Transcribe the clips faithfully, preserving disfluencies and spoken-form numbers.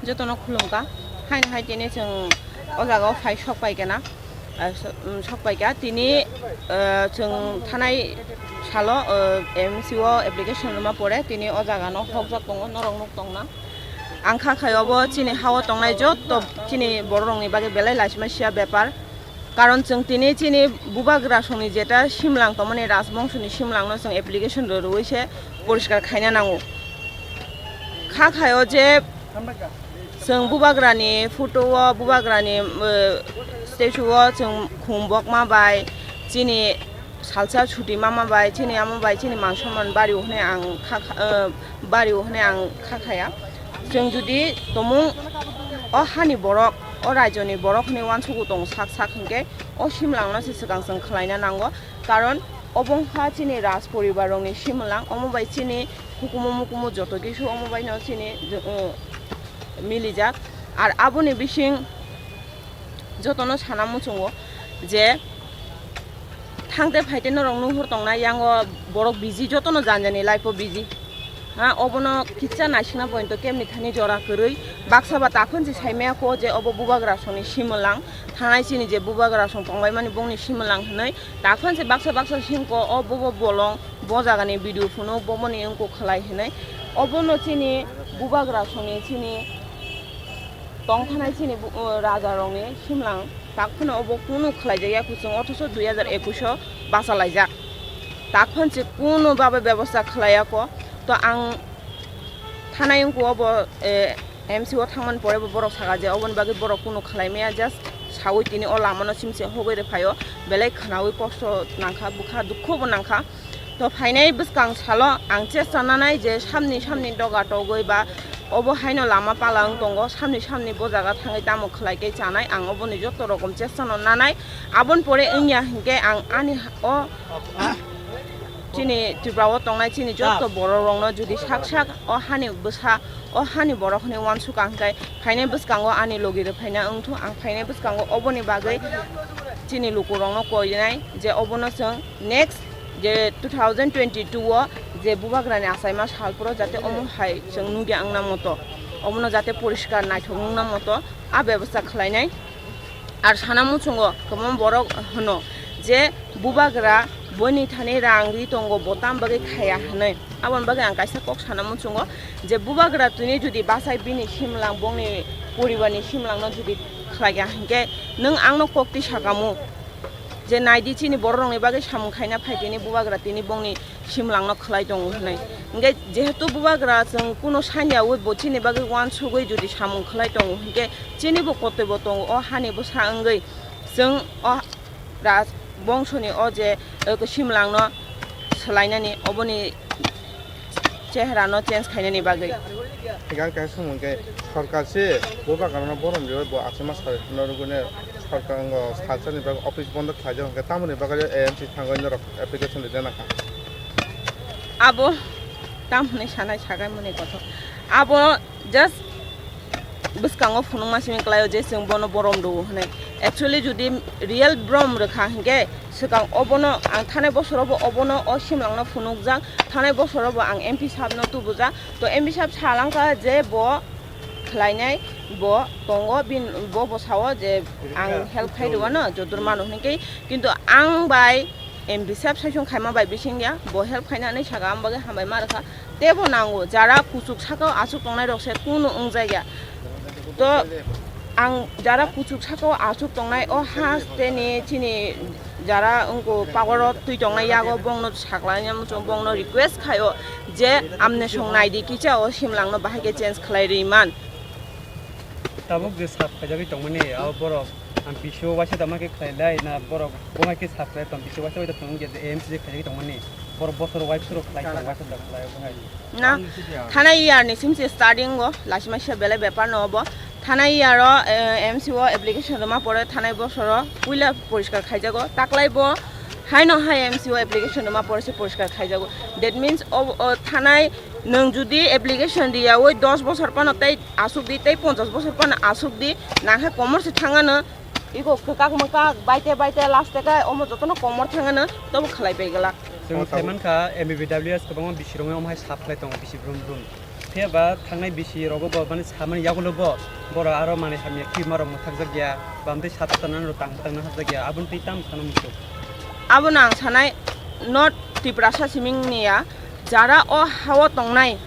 Jotono khulumkha. Haino hai tini chwng o jaga o phai sok pai kha na, ah, so-, um, sok pai kha. Tini, ah, chwng thanai salo, ah, M C o application rwma pore tini o jaga no hokjak tongo, norok nuk tong na. Ang kha khai obo chini ha o tongnai joto chini borok rok ni bagwi belai laisima sia bepar. Karon chwng tini chini bubagra songni jeta simlang tongmani rajbongshoni simlangno chwng application rw-, rwui se poriskar khaina nango. Kha khaio je chwng bubagrani photo o, bubagrani, eh, statue o chwng khum bokma bai chini salsa chuti mama bai chini ama bai chini man somman bari o hwnwi ang kha kha, eh, bari o hwnwi ang kha khaya. Chwng jodi tomung o hani borok, o rajyoni borok hwnwi uansugo tong sak sak hinkhe o simlangno se swkang chwng khlaina nango. Karon obo wngkha chini raj poribar rokni simlang, omo bai chini hukumu mukumu joto kisu omo baino chini, eh, milijak. Ar aboni bising jotono sana muchungo je thangte phaite norok nuhur tongnai yango borok busy, jotono jani jani life o busy. Ha, obono kitsa naisingna pointo kemni thani jora kwrwi baksa ba takhon se saimaya kho je obo bubagra songni simwlang thanai chini je bubagra song tongbaimani bongni simwlang hinwi takhon se baksa baksa singko o bobo bolong bo jagani video phunuk boboni wngkuk khlai hinwi obono chini bubagra songni chini tongthanai chini bu-, uh, raja rokni simlang tak phano obo kunu khlaijakya kuchung othoso dui hajar ekush o bachalaijak tak phan se kunu babe bebosta khlaiya kho to ang thanai wngkha obo, eh, M C o thangmani pore bo borok saka je oboni bagwi borok kunu khlai maya just sawi tini o lama no simse hogwi rw phaio belai khwnawi kosto nangkha bwkha dukho bo nangkha. To phainai bwskang salo ang chesta nanai je samni samni doga togwi ba obo haino lama pala wng tongo, samni samni bo jaga thangwi tamo khlai khe chanai, ang oboni joto rokom chesta no nanai. Aboni pore wngya hinkhe ang ani ha-, o chini Tripura o tongnai chini joto borok rokno jodi sak sak o hani bwsa, o hani borok hwnwi uansukha hinkhe phainai bwskango ani logi rw phaina wngthu, ang phainai bwskango oboni bagwi chini lukurokno koinai je obono chwng next je two thousand twenty-two o je bubagrani achaima sal phuru jate omo hai chwng nugya wngna moto, omono jate poriskar naithok wngna moto a bebosta khlainai. Ar sana muchungo kwbangma borok hwno je bubagra boini thani rang ri tongo, bo tam bagwi khaya hwnwi. Aboni bagwi ang kaisa kok sana muchungo je bubagra tini jodi bachai bini simlang bongni poribarni simlangno jodi khlaiya hinkhe nwng angno kokti sakamu je naidi chini bororokni bagwi samung khaina phai tini bubagra tini bongni simlangno khlai tongo hwnwi. Hinkhe jehetu bubagra chwng kuno sanya wi bo chini bagwi uansugwi jodi samung khlai tongo hinkhe chini bo kotoi bo tongo o hani bwsa wngwi chwng o raj bongsoni o je, eh, simlangno swlainani oboni chehrano change khainani bagwi. Hinkhe ang kaisa samung khe sorkar se bubagrano borom riwi bo achama sari hwnwi rwgwino sorkar ngo salsani bagwi office bondo khlaijak hinkhe tamoni bagwi A M C thangwi norok application rijak nangkha. Abo tamhwnwi sanai sagai mani kothok. Abo just bwskango phunukma simi kwlaio je chwng bono borom rwo hwnwi. Actually, jodi real borom rwkha hinkhe swkang obono ang thanai bosorobo obono o simlangno phunukjak, thanai bosorobo ang M P sabno tubujak. To M P sab salangkha je bo khlainai, bo tongo, bin-, bo, bo sao je ang help khai rwano jodur mano hwnwi khe, kintu ang bai M P sab saichung khaima bai bising ya, bo help khainani saka ang bagwi hambai ma rwkha. Tebo nango, jara kuchuk sakao aswk tongnai rok se kunu wngjakya. To ang jara kuchuk sakao aswk tongnai o hasteni chini jara wngko power o twi tongnai yago bongno saklaina muchung bongno request khaio je amne song naidi kicha o simlangno bahai khe change khlai rwi man. Tabuk je sap khaijagwi tongmani, abo borok ang P C O waisa tama khe khlai lai na borok bo hai khe sap khlai tong, P C O waisa waisa tong je A M C je khaijagwi tongmani, borok bosor wai suro khlai tong, waisa tong khlai bo hai. Na, thanai year ni sim se starting go, lachima se belai bepar no obo. Thanai year o, eh, M C O application rwma pore thanai bosoro puila poriskar khaijago, taklai bo haino hai M C O application rwma pore se poriskar khaijago. That means o, o thanai nwng jodi application riyawi dos bosor phano tei asuk di, tei ponchas bosor phano asuk di, nangkhe komor se thangano, iko kwkak mwkak baite baite last khe omo jotono komor thangano tobo khlai pai glak. Chwng sai mankha M B B W S kwbangma bisi rwngwi omo hai sap khlai tongo bisi brum brum. Phiya ba thangnai bisi rogo bo mani samani yagulo bo borok aro mani hamya khima rok mwthakjak ya, bamtwi sat tanani rok tang tangna hapjak ya, aboni twi tamo sana muchung. Abono ang sanai, not Tiprasa siming ni ya, jara o hao tongnai,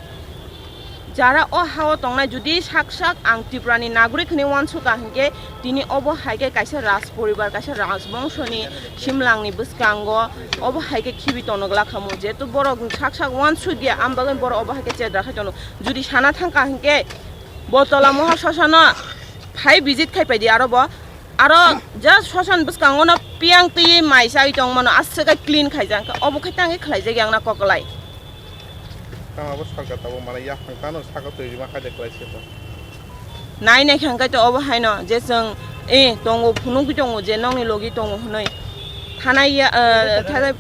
jara o hao tongnai, jodi sak sak ang Tripura ni nagorik hwnwi uansukha hinkhe, tini obo hai khe kaisa raj poribar, kaisa raj bongso ni simlang ni bwskango obo hai khe khibi tono glak khamu, jehetu borok sak sak uansuk ya, ang bagwi borok obo hai khe chedra khai tono. Jodi sana thangkha hinkhe, bo tola moha sosano phai visit khai paidi aro bo. Aro just sosan bwskango no piyang twi mai chai tong mano, aswk khe clean khaijak, obo khe tang khe khlaijak yang na koklai. Tamo abo sarkar tabuk mana yaphang tano saka twi rima khai de kwlai se bo. Nai nai khe hwnkhe to obo haino je chwng, eh, tongo, phunugwi tongo je nokni logi tongo hwnwi. Thanai ya, eh, thanai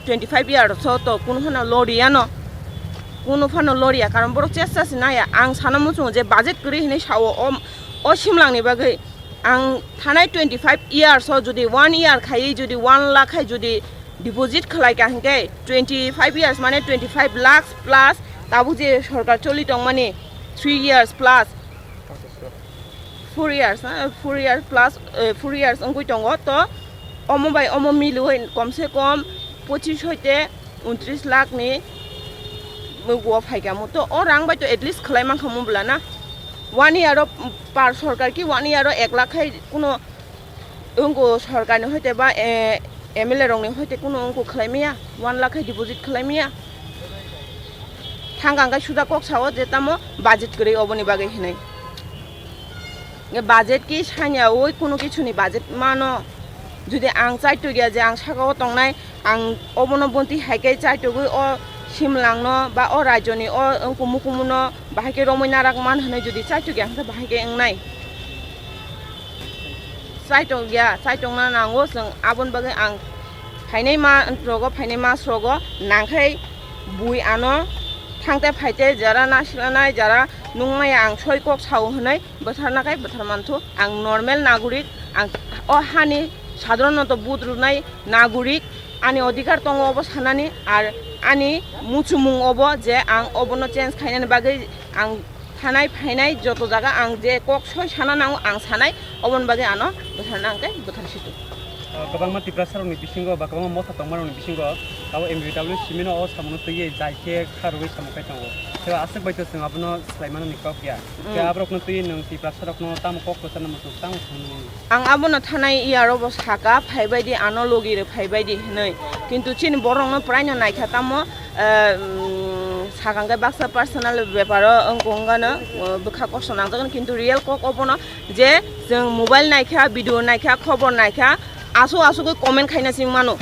twenty five years so to kunu phano loriya no. Kunu phano loriya, karon borok chesta se naya. Ang sana muchungo je budget kwrwi hinwi sao o, o simlangni bagwi. Ang thanai twenty five years o jodi one year khai jodi one lakh khai jodi deposit khlai ka hinkhe twenty five years mane twenty five lakhs plus tabuk je sorkar choli tongmani three years plus, four years, ha, four years plus, eh, four years wngwi tongo to omo bai omo miliwi komse kom pochis hoite untris lakh ni mugo phaikha mo to o rang bai to at least khlai mankha mo bwla na one year o par sorkar ki one year o ek lakh khai kuno wngko sorkar ni hoite ba, eh, M L A rok ni hoite kuno wngko khlai maya one lakh khai deposit khlai maya thang ang kai suda kok sao je tamo budget kwrwi oboni bagwi hinwi. Nge budget ki sanya oi kuno kichu ni budget mano. Jodi ang chaitogya je ang saka o tongnai, ang obono bonti hai khe chaitogwi o simlangno ba o rajyoni o wngkumu kumuno bahai khe romwi narak man hwnwi jodi chaitogya hwnkhe bahai khe wngnai. Chaitokya, chaitokna nango chwng aboni bagwi ang phainai ma rogo, phainai mas rogo nangkhai bui ano thangte phaite jara nasinanai jara nungmaya ang soi kok sao hwnwi. Bwtharna khe bwthar manthu. Ang normal nagorik, ang o hani sadharonoto vote rwnai nagorik, ani odhikar tongo obo sanani, ar ani muchumung obo je ang obono change khainani bagwi ang thanai phainai joto jaga ang je kok soi sana nango ang sanai, oboni bagwi ano bwtharna ang khe bwthar situ. Ah, kwbangma Tiprasa rokni bisingo ba kwbangma motha tongma rokni bisingo abo M B W simino o samungno twiwi jai khe kha rwui samung khai tongo. Tei aswk bai to chwng abono swlaimanani kok ya. Tei aborokno twiwi nwng Tiprasa rokno tamo kok kwcharna muchung tamo thangmani? Ang abono thanai iya robo saka phaibaidi ano logi rw phaibaidi hinwi. Kintu chini borokno praino naikha tamo, eh, mm, sakang khe baksa personal beparo wngkha wngkha no, eh, bwkha kosto nangjagani kintu real kok obono je chwng mobile naikha, video naikha, khobor naikha, aswk aswk khe comment khaina sing mano.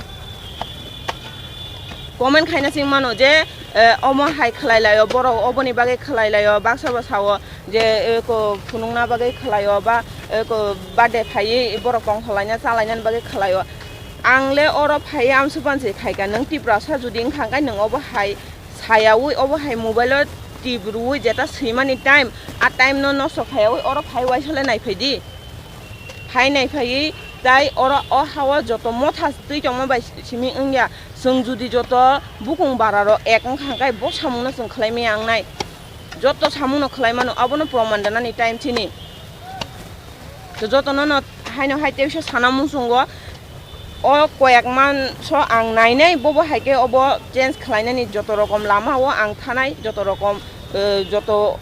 Comment khaina sing mano je, eh, omo hai khlai laio, borok oboni bagwi khlai laio, baksa bo sao je, eh, ko phunukna bagwi khlaio ba, eh, ko birthday phaiwi borok tong khwlaina chalainani bagwi khlaio. Ang le oro phaiwi amsukhan se khaikha, nwng Tiprasa jodi wngkha khe nwng obo hai sayawi obo hai mobile o tip rwui jeta swimani time, a time no nosto khaiwi oro phai waisale naiphai di. Phai naiphaiwi tai oro o hao joto motha twi tongma bai simi wngya. Chwng judi joto bukung bara rok ek wngkha hwnkhe bo samung no chwng khlai maya wngnai. Joto samung no khlai mano, abono proman rwnani time chini. To jotono no haino hai teisa sana muchungo. O koyek manso ang nainai, bobo hai khe obo change khlainani joto rokom lama o ang thanai, joto rokom, eh, joto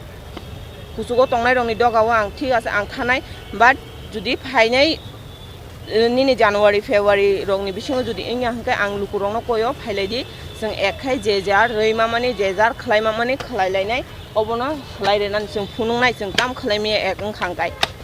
kuchugo tongnai rokni doga o ang thik ase ang thanai, but judi phainai, eh, nini January, February rokni bisingo judi wngya hwnkhe ang lukurokno koyo phailai di, chwng ek khai je jar rwi mamani, je jar khlai mamani khlai lainai, obono khlai rwnani chwng phunuknai, chwng tam khlai maya ek wngkha hwnkhe.